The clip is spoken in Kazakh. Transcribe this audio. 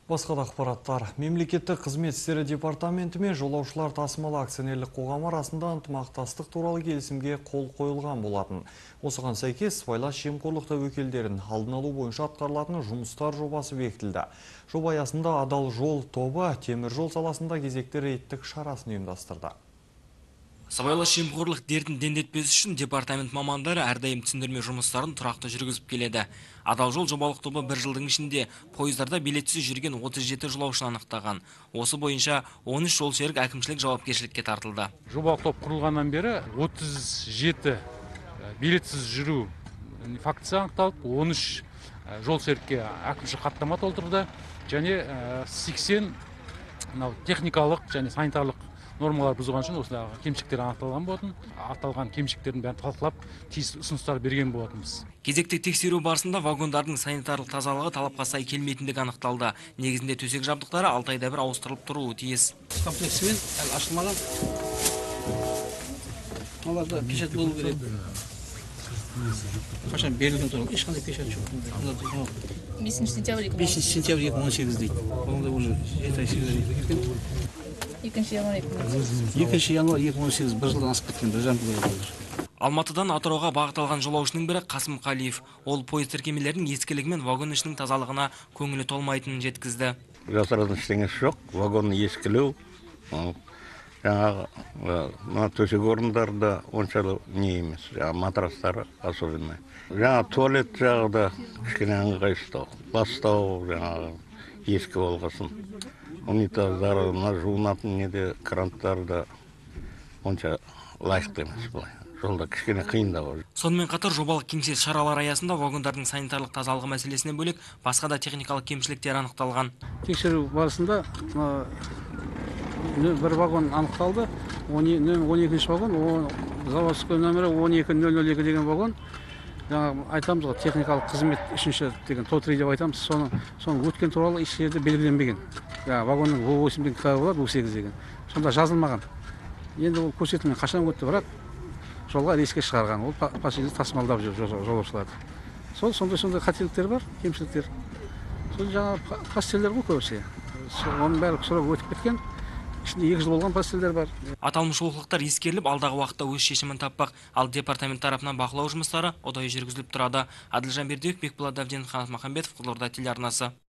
Басқа да ақпараттар. Мемлекеттік қызмет істері департаменті мен жолаушылар тасымалы акционерлік қоғамы арасында ынтымақтастық туралы келісімге қол қойылған болатын. Осыған сәйкес сыбайлас жемқорлық тәуекелдерін алдын алу бойынша атқарылатын жұмыстар жобасы бекітілді. Жоба аясында Адал жол тобы темір жол саласында кезекті рейдтік шарасын ұйымдастырды. Сыбайлас жемқорлық дертін дендетпес үшін департамент мамандары әрдайым түсіндірме жұмыстарын тұрақты жүргізіп келеді. Адал жол жобалық тобы бір жылдың ішінде пойыздарда билетсіз жүрген 37 жолаушыны анықтаған. Осы бойынша 13 жолсерік әкімшілік жауапкершілікке тартылды. Жобалық топ құрылғаннан бері 37 билетсіз жүру фактісі анықталып, 13 жолсерікке әкімшілік хаттама толтырды және 80 техникалық және санитарлық нормалар бұзылған үшін осындай кемшіліктер анықталған болатын. Аталған кемшіліктердің бәрін талқылап, тиісті ұсыныстар берген болатынбыз. Кезекті тексеру барысында вагондардың санитарлық тазалығы талапқа сай келмейтіндігі анықталды. Негізінде төсек жабдықтары 6 айда бір ауыстырылып тұруы тиіс. Комплексімен әлі ашылмаған. Оларда печать болу керек. Қашан берілген туралы ешқандай печать жоқ. 5 сентябрь 5 сентябрь 2018 дейді. Онда уже 7 ай 8 ай кеткен. 2 январь 2 январь 2018, бір жылдан асып кеткен, бір жарым жыл болды. Алматыдан Атырауға бағыт алған жолаушының бірі Қасым Қалиев. Ол пойыз тіркемелерінің ескілігі мен вагон ішінің тазалығына көңілі толмайтынын жеткізді. Жасыратын ештеңесі жоқ, вагон ескілеу, жаңағы мына төсек орындары да оншалы не емес, жаңағы матрастары особенно. Жаңа туалет жағы да кішкене ыңғайсыздау, ластау жаңағы ескі болғасын. Унитаздары, мына жуынатын неде кранттары да онша лайықты емес былай. Жолда кішкене қиындау. Сонымен қатар жобалық кеңсе шаралары аясында вагондардың санитарлық тазалығы мәселесінен бөлек басқа да техникалық кемшіліктер анықталған. Тексеру барысында бір вагон анықталды. 12-ші вагон, заводской нөмірі 12002 деген вагон. Жаңа айтамыз ғой, техникалық қызмет үшінші деген ТО3 деп айтамыз. Соны өткен туралы еш жерде белгіленбеген. Жаңа вагонның В8 деген кітабы болады, В8 деген. Сонда жазылмаған. Енді ол көрсетілмеген, қашан өтті, бірақ жолға рейске шығарған. Ол пассажирді тасымалдап жүр жолаушыларды. Сол сондай қателіктер бар, кемшіліктер. Сол жаңа постельдер ғой көбісі. Оның бәрі сұрап өтіп кеткен. Ішінде 2 жыл болған постельдер бар. Аталмыш олқылықтар ескеріліп, алдағы уақытта өз шешімін таппақ. Ал департамент тарапынан бақылау жұмыстары ұдайы жүргізіліп тұрады. Әділжан Бердібек, Бекболат Әбденов, Қанат Махамбетов, Қызылорда телеарнасы.